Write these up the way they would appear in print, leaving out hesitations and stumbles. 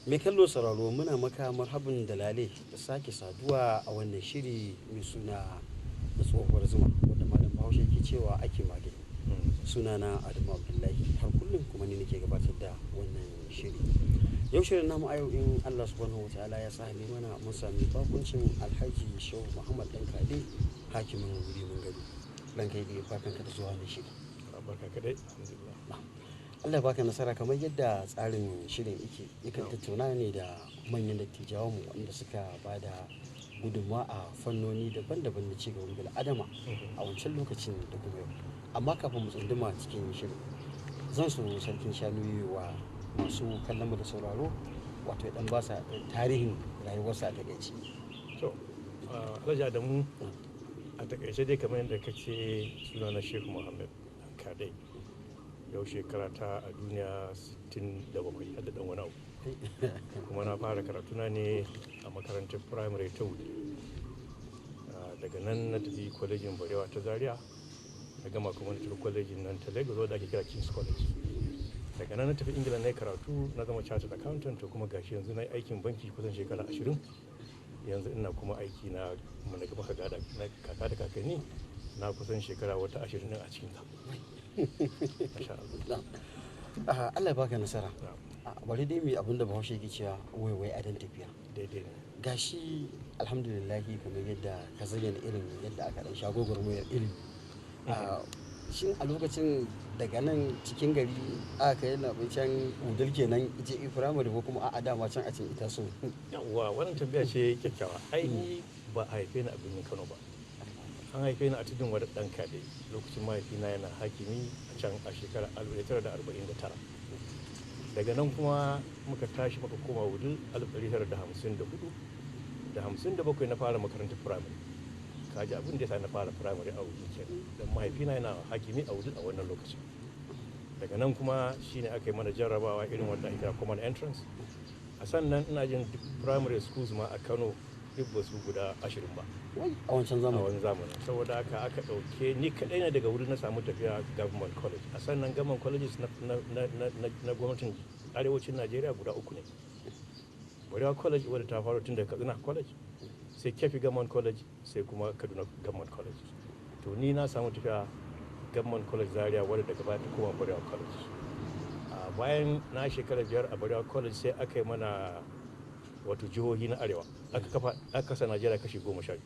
Mai kallo sauraro, muna maka marhabin da lale da sake saduwa a wannan shiri mai suna da tsohuwar zuma, wanda malam Bahaushe ke cewa ake magani. Sunana Adamu Abdullahi, har kullum kuma ni nake gabatar da wannan shiri. Yau shirin namu a yau, in Allah subhanahu wa ta'ala ya sa mana, mun sami bakuncin Alhaji Shehu Muhammad Dan Kade, hakimin Rimin Gado. Ranka dai, barkan ka da zuwa wannan shiri. Barka ka dai, alhamdulillah. Allah baka nasara. Kamar yadda tsarin shirin yake, yakan tattauna ne da manyan dattijawan mu wanda suka ba da gudunmawa a fannoni daban-daban na cigaban bil'adama a wancan lokacin da kuma yau. Amma kafin mu tsunduma cikin shirin, zan so sarkin shanu wa masu kallon mu da sauraro, wato ya dan ba sa tarihin rayuwarsa a takaice. To, Alhaji Adamu, a takaice dai, kamar yadda ka ce, suna na Shehu Muhammad Kadai. Yau shekara ta a duniya 67 har da dan wani abu, kuma na fara karatuna ne a makarantar primary ta Wudil. Daga nan na tafi kwalejin Barewa ta Zaria, na gama, kuma na tafi kwalejin nan ta Lagos wadda ake kira King's College. Daga nan na tafi Ingila, na yi karatu, na zama chartered accountant. To, kuma gashi yanzu na yi aikin banki kusan shekara 20. Yanzu ina kuma aiki na na gaba gada na kaka da kakanni, na kusan shekara wata 20 din a cikin ta. Masha Allah. Allah baka nasara. Bari dai mu abinda Bahaushe yake cewa wai wai adon tafiya. Daidai ne. Gashi alhamdulillahi, kamar yadda ka zayyana irin yadda aka dan sha gwagwarmayar ilimi, shin a lokacin daga nan cikin gari aka kai na can Wudil kenan ije firamare, ko kuma a'a, dama can a can ita so? Yawwa, wannan tambaya ce kyakkyawa. Ai ni ba a haife ni a birnin Kano ba. An haife ni a Tudun Wada Dan Kade, lokacin mahaifina yana hakimi a can, a shekarar 1949. Daga nan kuma muka tashi muka koma Wudil 1954. Da 57 na fara makarantar firamare. Kaji abin da ya sa na fara firamare a Wudil kenan, don mahaifina yana hakimi a Wudil a wannan lokacin. Daga nan kuma shine aka yi mana jarrabawa irin wanda ake kira common entrance. A sannan ina jin duk primary schools ma a Kano duk ba su guda 20 ba. Wai, a wancan A zamanin? Wani zamanin. Saboda haka aka ɗauke ni kaɗai ne daga wurin na samu tafiya government college. A sannan government colleges na gwamnatin arewacin Najeriya guda uku ne: Barewa College, wadda ta faru tun daga Katsina College, sai Keffi Government College, sai kuma Kaduna Government College. To, ni na samu tafiya Government College Zaria, wadda daga baya ta koma Barewa College. A bayan na shekara 5 a Barewa College, sai aka yi mana wato jihohi na arewa, aka kafa, aka kasa Najeriya kashi 12.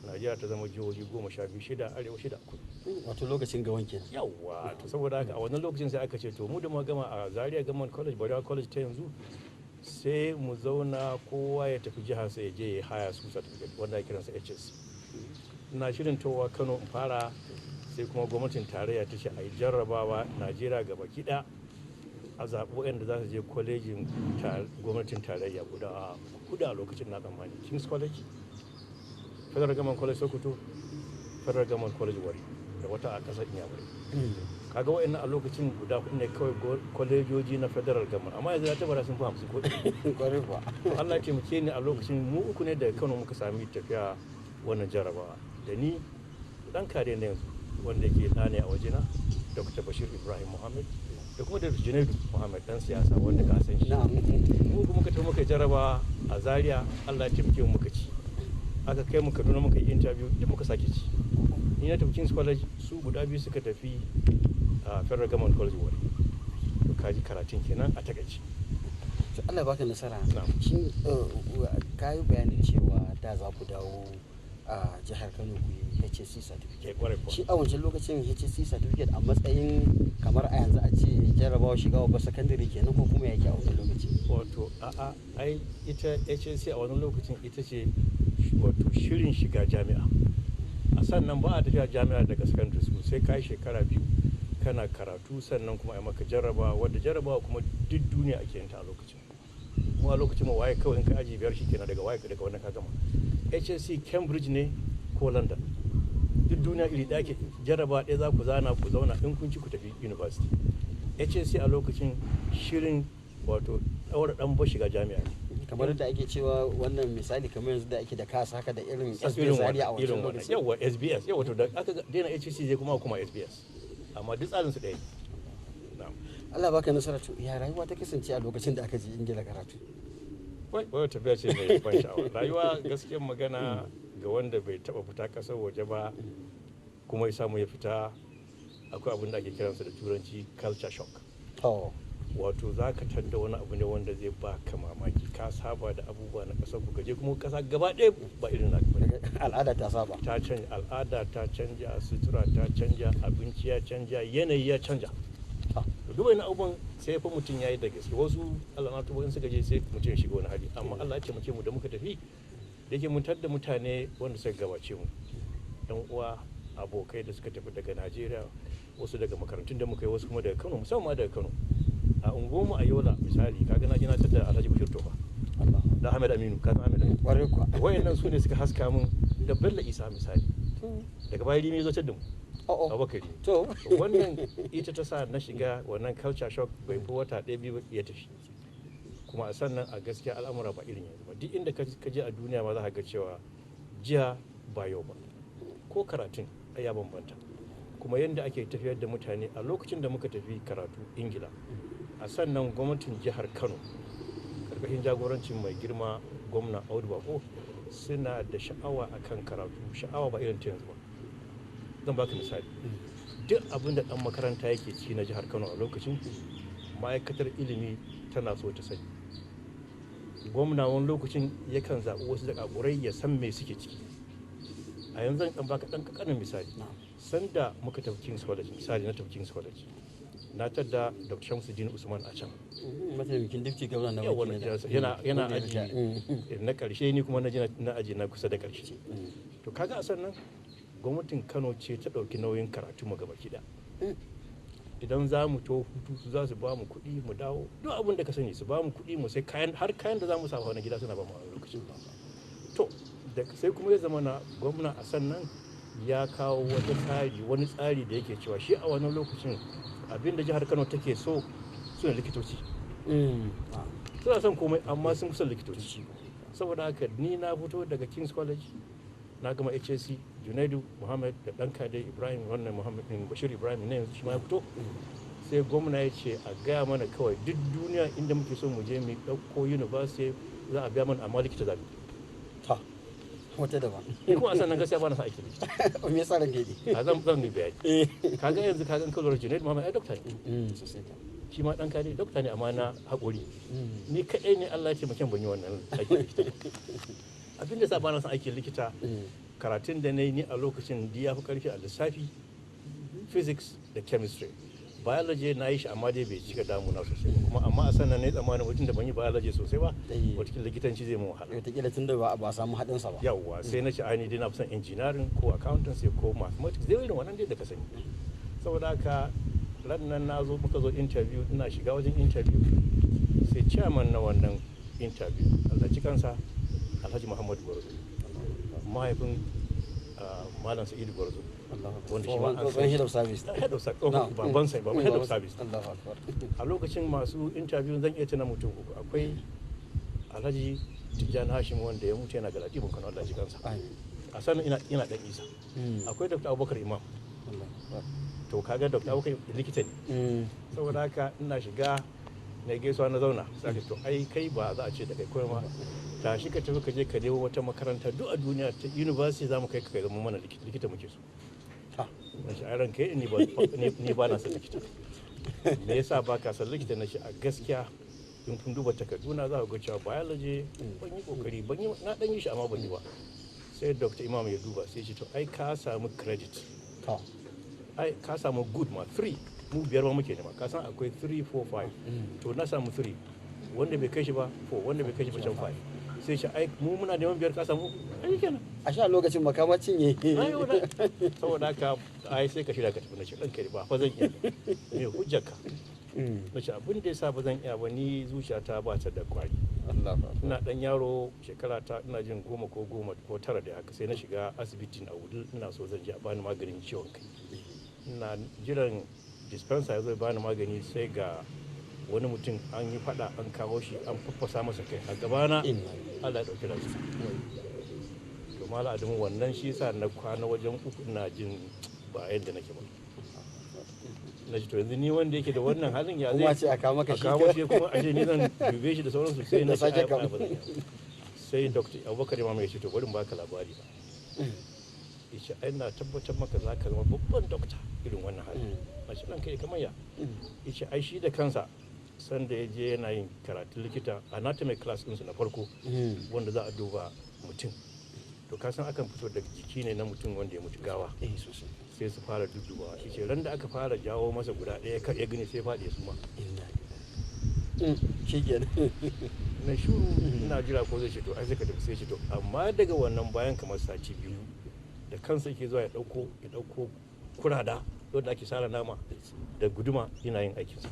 Najeriya ta zama jihohi 12, shida arewa, shida kudu. Wato lokacin Gowon kenan. Yawwa. To, saboda haka a wannan lokacin sai aka ce, to, mu da muka gama a Zaria Government College, Barewa College ta yanzu, sai mu zauna, kowa ya tafi jihar sai ya je ya higher school certificate, wanda ake kiransa HSC. Ina shirin towa Kano in fara, sai kuma gwamnatin tarayya ta ce a yi jarrabawa Najeriya gaba ɗaya, a zaɓi waɗanda za su je kwalejin gwamnatin tarayya guda hudu a lokacin, na tsammani King's College, Federal Government College Sokoto, Federal Government College Warri, da wata a ƙasar Inyamurai. Kaga wa'annan a lokacin guda hudu ne kawai kwalejoji na federal government, amma yanzu ya tabbata sun fi 50 ko 100. Kwarai kuwa. To, Allah ya taimake ni, a lokacin mu uku ne daga Kano muka sami tafiya wannan jarabawa, da ni Dan Kare na yanzu, wanda ke ɗa ne a wajena, Dr. Bashir Ibrahim Muhammad, da kuma Dr. Junaidu Muhammad, dan siyasa wanda ka san shi. Mu kuma muka tafi muka jaraba a Zaria, Allah ya taimake mu muka ci. Aka kai mu Kaduna muka yi interview, duk muka sake ci. Ni na tafi King's College, su guda biyu suka tafi a Federal Government College Warri. To, kaji karatun kenan a takaice. To, Allah baka nasara. Na'am. Shin ka yi bayanin cewa da za ku dawo a jihar Kano ku yi HSC certificate? Ke, kwarai kuwa. Shi a wancan lokacin HSC certificate a matsayin kamar a yanzu a ce jarabawa shiga babbar sakandare kenan, ko kuma yake a wannan lokaci? Wato a'a, ai ita HSC a wannan lokacin ita ce wato shirin shiga jami'a. A sannan ba a tafiya jami'a daga secondary school, sai ka yi shekara 2 kana karatu, sannan kuma a yi maka jarrabawa, wadda jarrabawa kuma duk duniya ake yin ta a lokacin. Kuma a lokacin ma WAEC kawai, in ka aji biyar shikenan, daga WAEC, daga wannan ka gama. HSC Cambridge ne ko London, duk duniya iri ɗaya ke jarraba, ɗaya za ku zana ku zauna, in kun ci ku tafi university. HSC a lokacin shirin wato ɗaura ɗan ba shiga jami'a ne. Kamar yadda ake cewa wannan, misali kamar yanzu da ake da kasa haka da irin irin SBS Zaria a wannan, irin wancan wannan. lokacin. Yawa, SBS, yawa. To, da aka daina HSC zai kuma SBS, amma duk tsarin su ɗaya ne. Na'am. Allah baka nasara. To, ya rayuwa ta kasance a lokacin da aka je Ingila karatu? Wai tafiya ce mai ban sha'awa. Rayuwa, gaskiyar magana, ga wanda bai taba fita kasar waje ba kuma ya samu ya fita, akwai abin da ake kiransa da Turanci culture shock. Wato za ka tadda wani abu ne wanda zai baka mamaki. Ka saba da abubuwa na kasar ku, gaje kuma kasa gaba ɗaya ba irin naka bane. Al'ada ta saba. Ta canja, al'ada ta canja, sutura ta canja, abinci ya canja, yanayi ya canja. To, duk wani abubuwan sai fa mutum ya yi da gaske. Wasu, Allah na tuba, in suka je sai mutum ya shiga wani hali. Amma Allah ya taimake mu da muka tafi, da yake mun tadda mutane wanda suka gabace mu, dan uwa, abokai da suka tafi daga Najeriya, wasu daga makarantun da muka yi, wasu kuma daga Kano, musamman ma daga Kano. A unguwarmu a Yola misali, kaga na je na tadda Alhaji Bashir Tofa Allah da Ahmed Aminu. Ka san Ahmed Aminu? Kwarai kuwa. Wayannan su ne suka haska mun, da Bello Isa misali. Daga baya Rimi ya zo da mu. Oh, oh. Abubakar Rimi. Wannan ita ta sa na shiga wannan culture shock, bai fi wata ɗaya biyu ya tafi. Kuma a sannan a gaskiya al'amura ba irin yanzu ba. Duk inda ka je a duniya ma za ka ga cewa jiya ba yau ba. Ko karatun ai ya bambanta. Kuma yadda ake tafiyar da mutane a lokacin da muka tafi karatu Ingila, a sannan gwamnatin jihar Kano karkashin jagorancin mai girma Gwamna Audu Bako suna da sha'awa akan karatu, sha'awa ba irin ta yanzu ba. Zan baka misali. Duk abin da dan makaranta yake ci na jihar Kano a lokacin, ma'aikatar ilimi tana so ta sani. Gwamna wani lokacin yakan zaɓi wasu zakakurai ya san me suke ciki. A yanzu zan dan baka dan kakanin misali. Sanda muka tafi King's College misali, na tafi King's College, na tadda Dr. Shamsuddin Usman a can. Mataimakin deputy gwamna na Yawa, wakilai. yana Wanda ya aji na karshe, ni kuma na je na aji na kusa da karshe. To, kaga a sannan gwamnatin Kano ce ta ɗauki nauyin karatu mu gaba ɗaya. Idan za mu to hutu, su za su ba mu kuɗi mu dawo. Duk abin da ka sani su ba mu kuɗi mu sai kayan, har kayan da za mu sa na gida suna ba mu a lokacin. To, da sai kuma ya zama na gwamna a sannan ya kawo wata tsari, wani tsari da yake cewa shi a wannan lokacin abin da jihar Kano take so su ne likitoci. Suna son komai amma sun fi son likitoci. Saboda haka ni na fito daga King's College, na gama HSC, Junaidu Muhammad da ɗanka dai Ibrahim, wannan Muhammad ɗin, Bashir Ibrahim ne yanzu, shi ma ya fito. Sai gwamna ya ce a gaya mana kawai duk duniya inda muke so mu je mu ɗauko university za a biya mana, amma likita zabi. Ta wata daban. Ni kuma a sannan gaskiya ba na son aikin likita. Me yasa ranke ne? A zan yi bayani. Kaga yanzu, kaga in ka lura, Junaidu Muhammad ai dokta ne. Sosai ka. Shi ma ɗan kare dokta ne amma na haƙori. Ni kaɗai ne Allah ya ce mutum ban yi wannan aikin likita ba. Abin da sa ba na son aikin likita, karatun da na yi ni a lokacin da ya fi ƙarfi a lissafi, physics da chemistry. Biology na yi shi amma dai bai cika damuna sosai ba. Kuma amma a sannan na yi tsammanin mutum da ban yi biology sosai ba, wataƙila likitanci zai mun wahala. Wataƙila tun da ba a samu haɗinsa ba. Yawwa, sai na ce ai ni dai na fi son engineering ko accountancy ko mathematics dai, irin wannan dai da ka sani. Saboda haka ran nan na zo, muka zo interview, ina shiga wajen interview sai chairman na wannan interview, Allah ji kansa, Alhaji Muhammadu Gwarzo, mahaifin Malam Sa'idu Gwarzo, wanda shi ma an tsohon head of service. Head of service, baban sai, baban head of service. Allahu akbar. A lokacin masu interview zan iya tuna mutum uku. Akwai Alhaji Tijjani Hashim wanda ya mutu yana Galadiman Kano, Allah ji kansa. A sanin ina dan Isa. Akwai Dr. Abubakar Imam. To, kaga Dr. Abubakar likita ne. Saboda haka ina shiga na gaisuwa na zauna, sai to ai kai ba za a ce da kai komai ma, tashi ka tafi ka je ka nemo wata makaranta duk a duniya ta university za mu kai ka kai zama mana likita, likita muke so. Na ce ai ranka ni ba ni ba na son likita. Me yasa ba ka son likita? Na ce a gaskiya in kun duba takarduna za ku ga cewa biology ban yi kokari ban yi, na dan yi shi amma ban yi ba. Sai Dr. Imam ya duba sai ce to ai ka samu credit, ai ka samu good ma, 3. Mu biyar ma muke nema, ka san akwai 3, 4, 5. To, na samu 3, wanda bai kai shi ba 4, wanda bai kai shi ba can 5. Sai shi ai mu muna neman biyar, ka samu, ai kenan. A sha lokacin makama cinye. Ai saboda haka ai sai ka shirya ka tafi. Na ce ɗan kai ba fa zan iya. Me hujjarka? Na ce abin da yasa ba zan iya ba, ni zuciyata ba ta da kwari. Ina dan yaro, shekara ta ina jin 10 ko 10 ko 9 da haka, sai na shiga asibitin a Wudil, ina so zan je a bani maganin ciwon kai. Ina jiran dispenser ya zo ya bani magani, sai ga wani mutum an yi fada an kawo shi an faffasa masa kai a gabana, Allah ya dauki ransa. To, Malam Adamu, wannan shi yasa na kwana wajen 3 ina jin ba yadda nake ba. Na ce to yanzu ni wanda yake da wannan halin ya Kuma zai ce a kawo maka a shi kawo shi, kuma a ce ni zan dube shi da sauransu, sai Da na ce sake ai kawo. ba zan iya ba. Sai Dr. Abubakar Imam ya ce to bari in baka labari ba. Ya ce ai na tabbatar maka za ka zama babban dokta irin wannan hali. Na ce ranka ya kamar ya. Ya ce ai shi da kansa sanda ya je yana yin karatun likita, anatomy class ɗinsu na farko, wanda za a duba mutum, to ka san akan fito daga jiki ne na mutum wanda ya mutu, gawa. Eh, sosai. Sai su fara duddubawa. Shi ce ran da aka fara jawo masa guda ɗaya kar ya gani, sai faɗi ya suma. Inna lillahi. Shi kenan. Na shuru ina jira ko zai ce to ai sai ka tafi, sai ce to amma daga wannan bayan kamar sati 2 da kansa yake zuwa ya ɗauko kurada wanda ake sara nama da guduma yana yin aikinsa.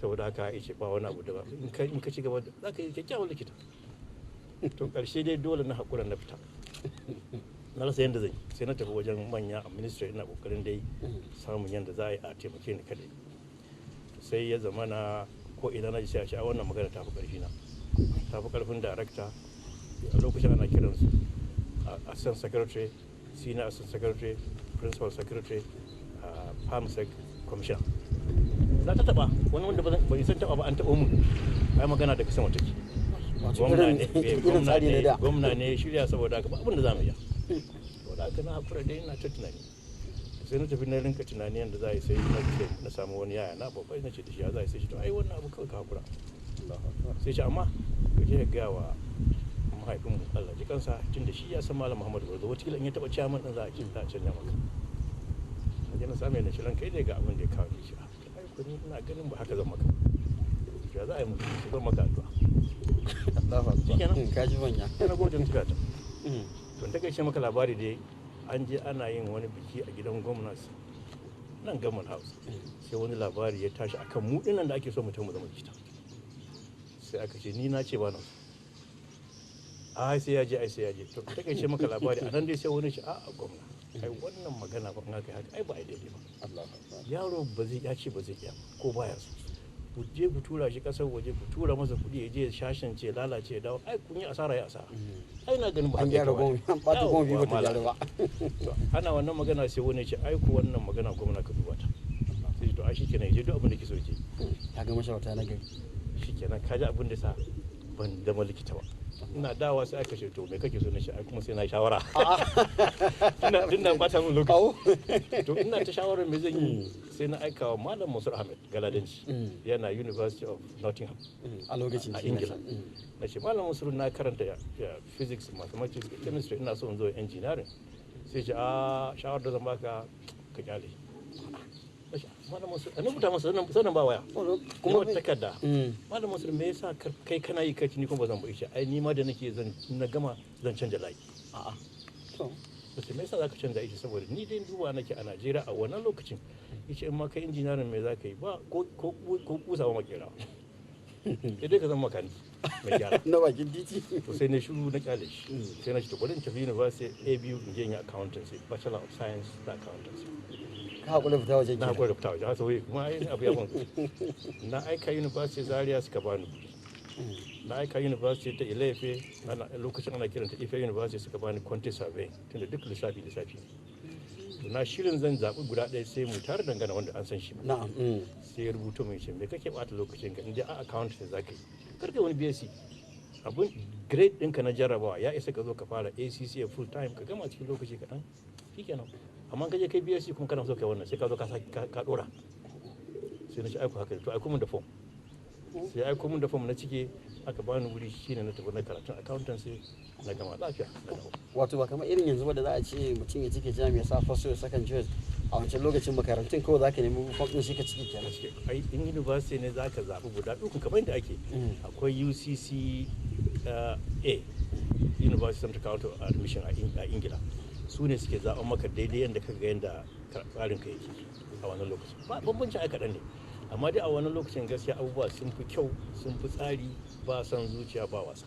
Saboda haka ya ce ba wani abu da ba in ka ci gaba za ka yi kyakkyawan likita. To ƙarshe dai dole na haƙura na fita, na rasa yadda zan yi, sai na tafi wajen manya a ministry, ina ƙoƙarin dai samun yadda za a yi a taimake ni kadai. Sai ya zama na ko ina na ji sai a ce a wannan magana ta fi ƙarfi na, ta fi ƙarfin darakta. A lokacin ana kiransu assistant secretary, senior assistant secretary, principal secretary, perm sec, commissioner. Na ta taba wani wanda ban san taba ba, an taba mun, ai magana daga sama take. Wato irin tsari na da. Gwamna ne shirya, saboda haka ba abin da za mu iya. Saboda haka na hakura dai, ina ta tunani. Sai na tafi na rinka tunani yadda za a yi, sai na ce na samu wani yaya na babba, na ce da shi ya za a yi? Sai shi to ai wannan abu kawai ka hakura. Sai ce amma ka je ka gaya wa mahaifinmu, Allah ji kansa, tun da shi ya san Malam Muhammadu Gwarzo, wataƙila in ya taɓa ciyaman ɗin za a canja maka. Na je na same ni shi, ranka dai ga abin da ya kawo ni. Shi ai ko ni ina ganin ba haka zan maka, ya za a yi mutu su zan maka addu'a. Allahu akbar. Shikenan. Ka ji manya. Sai na gode tafiya ta. To ta kai maka labari dai, an je ana yin wani biki a gidan gwamnati nan Government House, sai wani labari ya tashi akan mu dinnan da ake so mutum mu zama likita. Sai aka ce ni na ce ba na so, ai sai ya je, ai sai ya je. To ta kai maka labari a nan dai, sai wani ce a gwamna, ai wannan magana ba in aka yi haka ai ba ai daidai ba. Allahu akbar. Yaro ba zai ya ce ba zai iya ba ko baya so, ku je ku tura shi kasar waje, ku tura masa kuɗi, ya je ya shashance ya lalace ya dawo, ai kun yi asara, ya asara. Ai na ganin ba An haka ya gyara kamata. goma, an ɓata 12 ba ta Yawwa, gyara ba. To, ana wannan magana sai wani ya ce ai ku wannan magana gwamna ka duba ta. Sai ce to ai shikenan, ya je duk abin da ke so ya je. Ta ga mashawarta na gari. Shikenan, ka ji abin da sa ban zama likita ba. Ina dawa sai aka ce to me kake so? Na shi ai kuma sai na yi shawara, tunda ba ta min lokaci. Au. To ina ta shawarar me zan yi, sai na aika wa Malam Mansur Ahmed Galadanci, yana University of Nottingham A lokacin a shi na Ingila. can. Na ce Malam Mansur, na karanta physics, mathematics, chemistry, ina so in zo engineering. Sai ce a shawarar da zan baka, ka kyale. Na ce Malam Mansur, a rubuta masa sannan ba waya kuma Kuma takarda. Malam Mansur, me yasa kai kana yi kai ni kuma ba zan ba? Shi ai ni ma da nake zan na gama zan canja layi. A'a. To. Nace me yasa zaka canza? Shi saboda ni dai duba nake a Najeriya a wannan lokacin, yace in ma kai injiniyarin me zaka yi ba, ko kusa ba makera, sai dai ka zama makaniki mai gyara. Na bakin titi. To sai na shiru na kyale shi. Sai na ce to bari in tafi university ABU in je in yi accountancy, bachelor of science da accountancy. Ka haƙura fita wajen Na kenan. hakura fita waje haka wai kuma ai abu ya ban. Na aika university Zaria, suka bani kuɗi. Na aika university ta Ilefe, ana lokacin ana kiranta Ife University, suka bani quantity survey, tunda duk lissafi lissafi ne. To na shirin zan zaɓi guda ɗaya, sai mu tare dangana wanda an san shi. Na'am. Sai ya rubuto mai ce me kake bata lokacin ka, in dai a account ne zaka yi, karka wani BSc, abun grade ɗinka na jarrabawa ya isa ka zo ka fara ACCA full time ka gama cikin lokaci kaɗan, shikenan. Amma ka je kai BSc kuma kana so kai wannan, sai ka zo ka sake ka dora. Sai na ci aiko haka, to aiko mun da form. Sai aiko mun da form, na cike, aka bani wuri, shine na tafi na karatun accountancy, na gama lafiya na dawo. Wato ba kamar irin yanzu ba da za a ce mutum ya cike JAMB, ya sa first choice, second choice. A wancan lokacin makarantun kawai za ka nemi form ɗin sai ka cike kenan. Gaske ai in university ne za ka zaɓi guda uku kamar yadda ake. Akwai UCC, A University Center Council Admission a Ingila, su ne suke zaɓen maka daidai yadda ka ga yadda tsarin ka yake a wannan lokacin. Ba bambancin ai kaɗan ne, amma dai a wannan lokacin gaskiya abubuwa sun fi kyau, sun fi tsari, ba son zuciya ba wasa.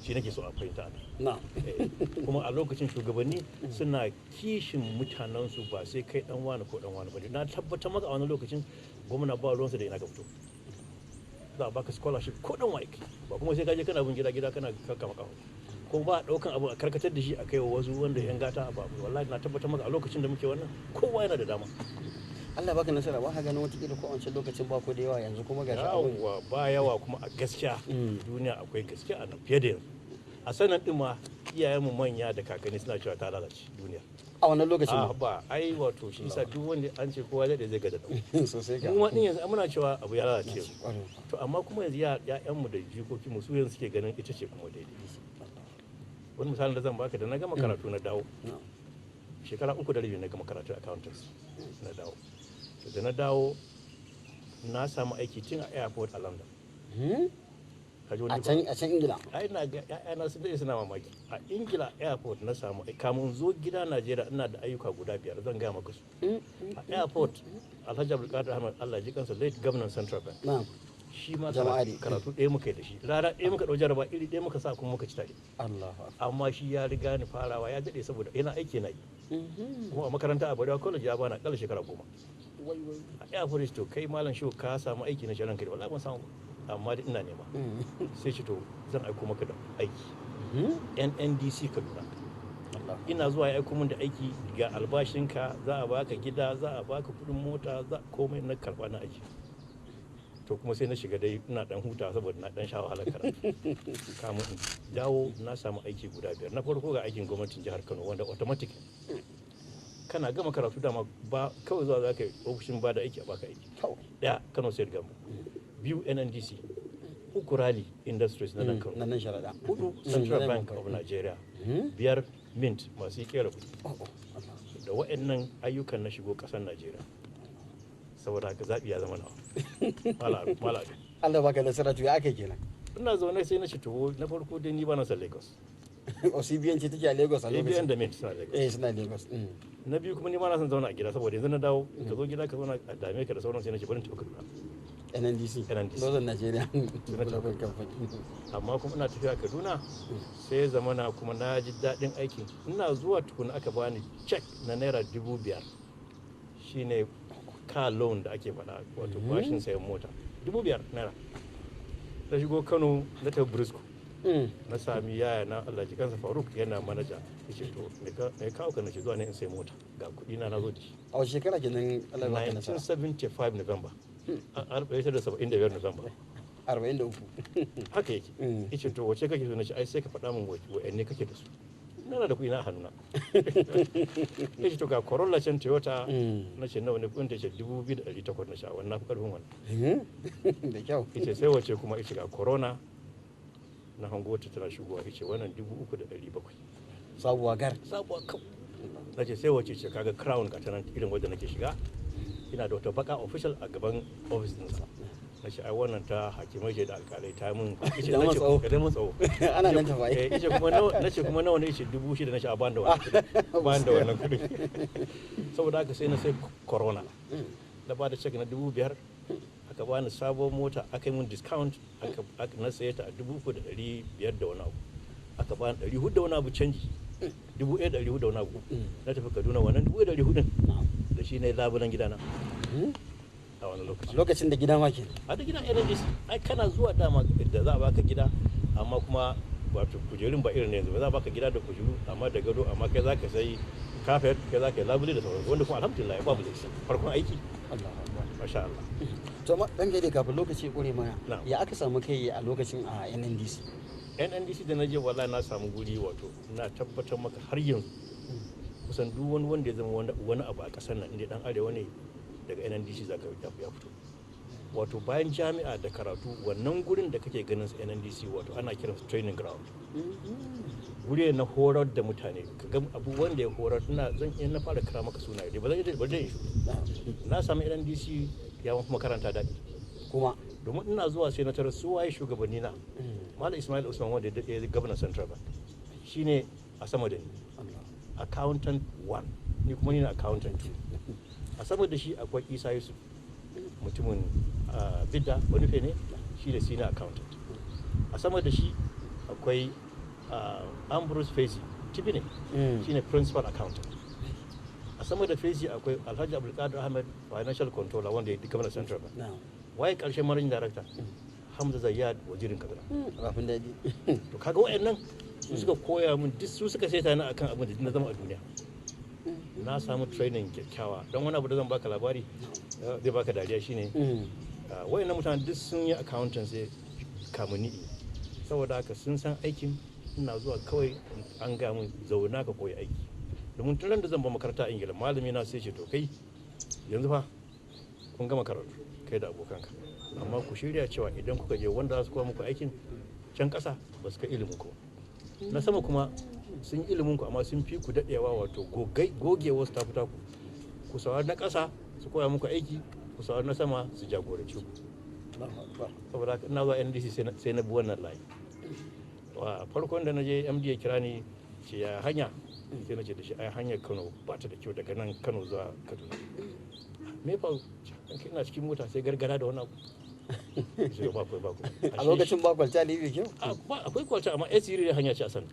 Shi nake so a fahimta a nan. Kuma a lokacin shugabanni suna kishin mutanensu, ba sai kai dan wani ko dan wani ba. Na tabbatar maka a wani lokacin gwamna ba ruwansa da ina ka fito, za a baka scholarship ko dan waye kai, ba kuma sai ka je kana bin gida gida kana kakkama kafa, ko ba a daukan abu a karkatar da shi a kai wa wasu wanda yan gata ba. Wallahi na tabbatar maka a lokacin da muke wannan, kowa yana da dama. Allah baka nasara, ba ka ganin watakila ko a wancan lokacin ba ku da yawa, yanzu kuma gashi abun. Yawwa, ba yawa kuma a gaskiya duniya akwai gaskiya a nan fiye da yanzu. A sanan din ma iyayenmu manya da kakanni suna cewa ta lalace duniya. A wannan lokacin A ba. Ba ai, wato shi sa duk wanda an ce kowa zai zai ga da dau. Sosai ka. Mu ma din yanzu muna cewa abu ya lalace yanzu. Ƙwarai. To amma kuma yanzu ya'yanmu da jikokinmu su yanzu suke ganin ita ce kuma daidai. Wani misalin da zan baka, da na gama karatu na dawo, shekara 3 da rabi na gama karatu accountancy na dawo. To da na dawo na samu aiki tun a airport a London. Ka ji wani A can, a can Ingila? Ai na ga ƴaƴana sun daɗe suna mamaki. A Ingila airport na samu aiki. Kamun zo gida Najeriya ina da ayyuka guda biyar, zan gaya maka su. A airport, Alhaji Abdulkadir Ahmed, Allah ji kansa, late governor Central Bank, shi ma Jama'a ne. karatu ɗaya muka yi da shi, rana ɗaya muka ɗau jaraba iri ɗaya muka sa kuma muka ci tare. Allahu akbar. Amma shi ya riga ni farawa, ya daɗe saboda yana aiki na yi. Kuma a makaranta a Barewa College ya bani akalla shekara 10. Wai wai. A airport, to kai malam shehu ka samu aiki? Na shirin kai, wallahi ban samu ba, amma dai ina nema. Sai ce to zan aiko maka da aiki NNDC Kaduna. Allah. Ina zuwa ya aiko min da aiki, ga albashinka, za a baka gida, za a baka kudin mota, za komai. Na karba na aiki. To kuma sai na shiga dai ina dan huta saboda na dan sha wahalar karatu. Kamun in dawo na samu aiki guda biyar. Na farko ga aikin gwamnatin jihar Kano, wanda automatic kana gama karatu dama ba kawai zuwa za ka yi ofishin ba da aiki a baka aiki. Kawai. Daya Kano State Gambo, biyu NNDC, uku Rally Industries na nan Kano, Nan nan sharaɗa. hudu Central Bank of Nigeria, biyar Mint masu kera kudi. Oh, oh, Allah. Da wa'annan ayyukan na shigo kasar Najeriya, saboda haka zaɓi ya zama nawa. Mala mala. Allah baka nasara. To ya aka kenan? Ina zaune sai na ce to na farko dai ni ba na son Lagos. OCBN ce take a Lagos a ABN lokacin? Da Mint suna Lagos. Eh, suna Lagos. Na biyu kuma ni ba na son zauna a gida saboda yanzu na dawo, ka zo gida ka zauna a dame ka da sauran. Sai na ce bari in tafi Kaduna. NNDC. NNDC. Northern Nigeria Na tafi. Development Company. Amma kuma ina tafiya Kaduna sai zamana kuma na ji daɗin aikin. Ina zuwa tukuna aka bani check na naira 5,000, shine car loan da ake faɗa, wato bashin sayan mota, 5,000 naira. Na shigo Kano na tafi Briscoe. Na sami yaya na, Allah ji kansa, Faruk, yana manaja. Ya ce to me kawo ka? Na ce zuwa ne in sai mota, ga kuɗi na na zo da shi. A wace shekara kenan Allah baka nasara? 1975 November, 1975 November. 43. Haka yake. Yace to wace kake so? Na ce ai sai ka faɗa min wa'anne kake da su, ina da kuɗi na a hannuna. Yace to ga Corolla can Toyota. Na ce nawa ne kuɗin ta? Ce 2,800. Na sha wannan fi ƙarfin wannan. Da kyau. Yace sai wace kuma? Yace ga Corona na hango ta tana shigowa. Yace wannan 3,700. Sabuwa gar. Sabuwa kau. Na ce sai wace? Ce kaga Crown ga ta nan irin wadda nake shiga, ina da wata baka official a gaban office ɗinsa. Na ce ai wannan ta hakimai ce da alkalai, ta mun. Yace Da mun na ce tsawo. Da mun tsawo. Ana nan tafa. Eh, yace kuma nawa? Na ce kuma nawa ne? Yace 6,000. Na ce a ban da wannan kuɗin, ban da wannan kuɗin. Saboda haka sai na sai Corona, na ba da check na 5,000, aka bani sabon mota, aka yi mun discount, aka na saye ta a 3,500 da wani abu, aka bani 400 da wani abu canji, 1,400 da wani abu. Na tafi Kaduna, wannan 1,400 da shi ne labulan gidana a wani lokaci. Lokacin da gida ma kenan? A da gidan NNDC. Ai kana zuwa dama da za a baka gida, amma kuma wato kujerun ba irin na yanzu ba. Za a baka gida da kujeru amma da gado, amma kai za ka sai kafet, kai za ka yi labule da sauransu, wanda kuma alhamdulillah babu laifi, farkon aiki. Allahu akbar. Masha Allah. To amma dan gaide, kafin lokaci ya kure mana, Na'am. ya aka samu kai a lokacin a NNDC? NNDC da na je, wallahi na samu guri, wato na tabbatar maka har yanzu kusan duk wani wanda ya zama wani abu a ƙasar nan, inda dan arewa ne, daga NNDC za ka ya fito. Wato bayan jami'a da karatu, wannan gurin da kake ganin su NNDC, wato ana kiransu training ground, guri ne na horar da mutane. Ka ga abu wanda ya horar, ina zan iya na fara kira maka sunaye dai ba zan iya ba zan yi shiru. Na sami NNDC ya mafi makaranta daɗi. Kuma Domin ina zuwa sai na tarar su waye shugabanni na. Malam Ismail Usman, wanda ya daɗe gwamnan Central Bank, shine a sama da ni. Allah. Accountant 1, ni kuma ni na accountant 2. A sama da shi akwai Isa Yusuf, mutumin Bidda wani ne, shi da senior accountant. A sama da shi akwai Ambrose Fezi Tibi ne, shine principal accountant. A sama da Fezi akwai Alhaji Abdulkadir Ahmed, financial controller, wanda ya gwamnan Central Bank. Na'am. Waye karshen managing director? Hamza Zayyad, wazirin Kaduna. Rafin daɗi. To kaga wayannan su suka koya min duk, su suka saita ni akan abin da na zama a duniya. Na samu training kyakkyawa. Don wani abu da zan baka labari zai baka dariya shine, wayannan mutane duk sun yi accountancy kamun ni, saboda haka sun san aikin. Ina zuwa kawai an ga mun, zauna ka koyi aiki. Domin tun ran da zan ba makaranta a Ingila, malami na sai ce, "To kai yanzu fa kun gama karatu kai da abokanka, amma ku shirya cewa idan kuka je, wanda za su koya muku aikin can ƙasa ba su kai ilimin ku ba, na sama kuma sun yi ilimin ku amma sun fi ku daɗewa, wato gogewa su tafi taku. Ku saurari na ƙasa su koya muku aiki, ku saurari na sama su jagoranci ku." Allahu akbar. Saboda haka ina zuwa NDC sai na bi wannan layi. Wa farkon da na je, MD ya kira ni, ce, "Ya hanya?" Sai na ce da shi, "Ai hanyar Kano ba ta da kyau daga nan Kano zuwa Kaduna." "Me fa?" "Ina cikin mota sai gargara da wani abu." Sai ba ba ba. A lokacin ba kwalta ne mai kyau. Akwai kwalta, amma ya sirri hanya ce a san.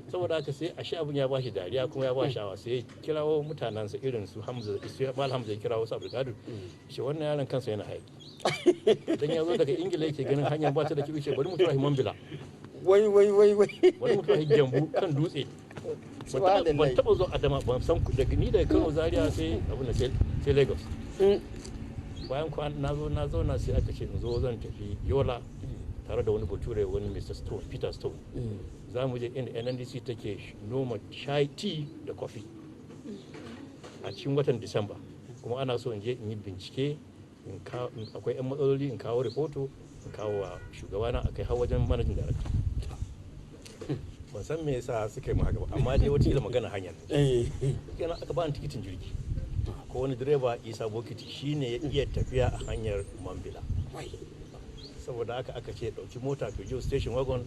Saboda haka sai ashe abin ya bashi dariya kuma ya ba sha'awa, sai ya kirawo mutanensa irin su Hamza, su Mal Hamza, ya kirawo su Abdulkadir, shi wannan yaron kansa yana aiki dan ya zo daga Ingila yake ganin hanyar ba ta da kyau, ce bari mu tura shi Mambila. Wai wai wai wai. Bari mu tura shi Gembu kan dutse. Ban taba zo Adama ban san daga ni daga Kano, Zaria, sai abin da sai Lagos. Bayan kwan na zo na zauna, sai aka ce in zo zan tafi Yola tare da wani bature, wani Mr. Stone, Peter Stone. Za mu je inda NNDC take noma chai, tea da coffee a cikin watan Disamba, kuma ana so in je in yi bincike, in akwai 'yan matsaloli in kawo rahoto, in kawo wa shugabana, a kai har wajen managing director. Ban san me yasa suka yi mu haka ba, amma dai wata magana hanyar ne. Kenan aka ba ni tikitin jirgi, ko wani direba, Isa Bokiti, shine ya iya tafiya a hanyar Mambila. Saboda haka aka ce dauki mota Peugeot station wagon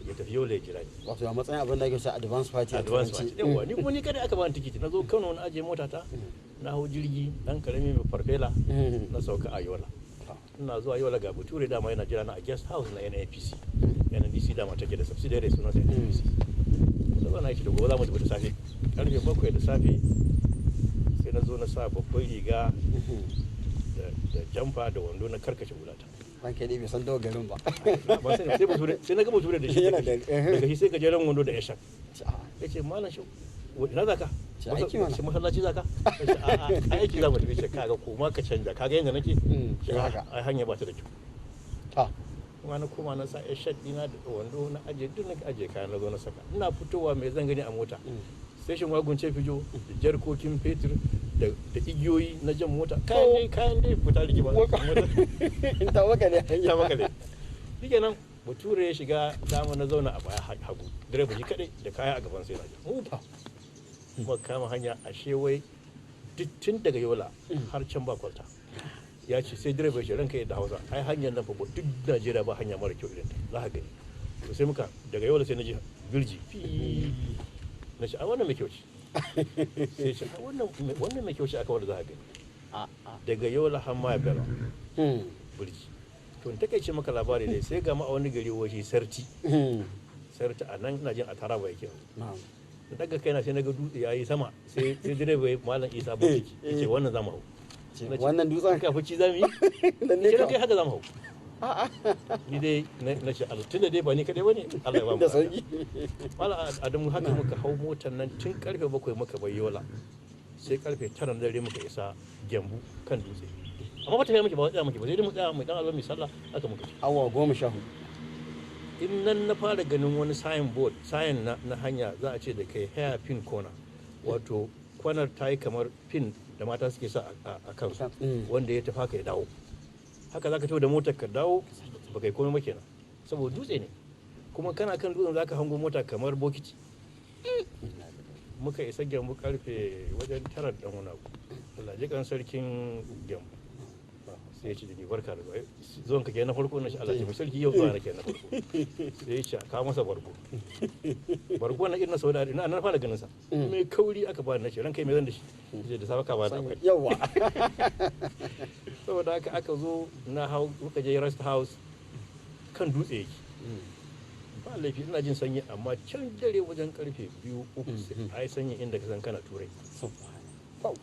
ya tafi Yola ya jira ni. Wato a matsayin abin da ake sa advance party a advance turanci. Party, yawa. Ni kuma ni kada aka bani tikiti, na zo Kano na ajiye mota ta, na hau jirgi dan karami mai farfela, na sauka a Yola. Ina zuwa Yola ga bature dama yana jira na a guest house na NNPC. NNPC dama take da subsidiary sunan sa NNPC. Sai na ce da gobe za mu tafi da safe, karfe 7 da safe. Sai na zo na sa babban riga da jamfa da wando, na karkace hulata. Ranka dai bai san dawa garin ba. Ban sani, sai bature, sai na ga bature da shi Yana da- daga shi sai gajeren wando da yasha. Ya ce, "Malam shi, ina za ka?" Ce, "Aiki mana." Ce, "Masallaci za ka?" Ya ce, "A'a, ai aiki za mu tafi." Ce, "Kaga koma ka canja, kaga yanda nake." Ce, Shiga haka. "Ai hanya ba ta da kyau." Ta. Kuma na koma na sa yar dina da wando, na aje duk, na aje kayan, na zo na saka. Ina fitowa, mai zan gani a mota? Station wagon ce Peugeot da jarkokin fetur da igiyoyi na jan mota, kayan dai fita rigima. In ta maka ne hanya. Ya makale. Shikenan, bature ya shiga dama, na zauna a baya hagu, direba shi kadai da kaya a gaban sai na mu fa muka kama hanya. Ashe wai duk tun daga Yola har can ba kwalta. Ya ce, sai direba ya ce, "Ranka yadda Hausa, ai hanyar nan fa duk Najeriya ba hanya mara kyau irin ta, za ka gani." To sai muka daga Yola sai na ji birji fi, na ce, "Ai wannan mai kyau ce." Sai ce, "Ai wannan mai kyau ce aka wanda za ka gani." Daga Yola har ma Bela birji. To in takaice maka labari dai, sai ga ma a wani gari waje Sarti. Sarti a nan ina jin a Taraba yake yanzu. Na daga kaina sai na ga dutse yayi sama, sai direba ya Malam Isa Bokiti yace, "Wannan zamu hau." Ce, Na ce, "Wannan dutsen?" "Kafin ci zamu yi." Lalle Ce, kam. "Kai haka zamu hau." Ni dai na ce, "Allah, tunda dai ba ni kadai bane, Allah ya ba mu Da lafiya." sauki. Malam Adamu, haka muka hau motar nan tun karfe 7 muka bar Yola, sai karfe 9 na dare muka isa Gembu kan dutse. Amma ba tafiya muke ba, tsaya muke ba, sai dai mu tsaya mu dan alwa mu sallah, haka muka ci. Awa 14. In nan na fara ganin wani sign board, sign na hanya, za a ce da kai hairpin corner, wato kwanar ta yi kamar pin da mata suke sa a kansu, wanda ya tafi haka ya dawo haka, zaka tafi da motar ka dawo ba kai komai ba kenan, saboda dutse ne, kuma kana kan dutsen zaka hango mota kamar bokiti. Muka isa Gembu karfe wajen 9 da wani abu. Allah ji kan sarkin Gembu, sai ya ce da ni, "Barka da zuwa, zuwan ka kenan na farko?" Na shi, "Allah ya mu sarki, yau zuwa na kenan na farko." Sai ya ce a kawo masa bargo, bargo na irin na Saudi Arabia na fara ganin sa mai kauri. Aka bani, na ce, "Ranka mai zan da shi?" Sai da safe ka bani akwai. Yawa. Saboda haka aka zo na hau, muka je rest house kan dutse yake. Ba laifi, ina jin sanyi, amma can dare wajen karfe 2, 3 sai ai sanyi inda ka san kana Turai.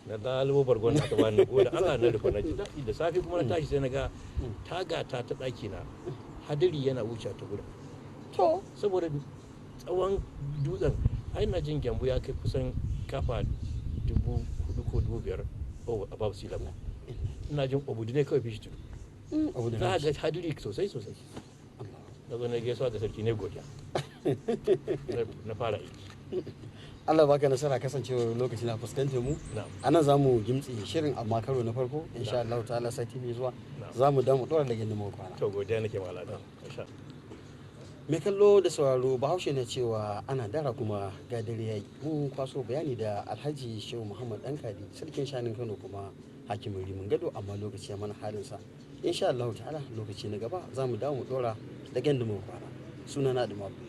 Na lalubo bargon da aka bani, gode Allah, na rufe, na ji daɗi. Da safe kuma na tashi sai na ga taga ta ta ɗaki na hadari yana wuce ta gurin. To. Saboda tsawon dutsen, ai na jin Gyambu ya kai kusan kafa 4,000 ko 5,000 above sea level. Ina jin Obudu ne kawai fi shi tudu. Abu da Za a rashi. ga hadiri sosai sosai. Allah. Na zo na gaisuwa da sarki, ne godiya, na fara aiki. Allah baka nasara. Kasancewar lokaci na fuskantar mu, Na'am. a nan za mu gimtse shirin, amma karo na farko insha Allah ta'ala sati mai zuwa Na'am. za mu damu dora da gindin mu kwana. To, godiya nake malada, insha. Mai kallo da sauraro, Bahaushe na cewa ana dara kuma ga dare yayi. Mun kwaso bayani da Alhaji Shehu Muhammad Dankadi, sarkin shanun Kano kuma hakimin Rimin Gado, amma lokaci ya mana halinsa. Insha Allah ta'ala lokaci na gaba za mu dawo mu dora da gandun mu kwana. Sunana Adamu Abdullahi.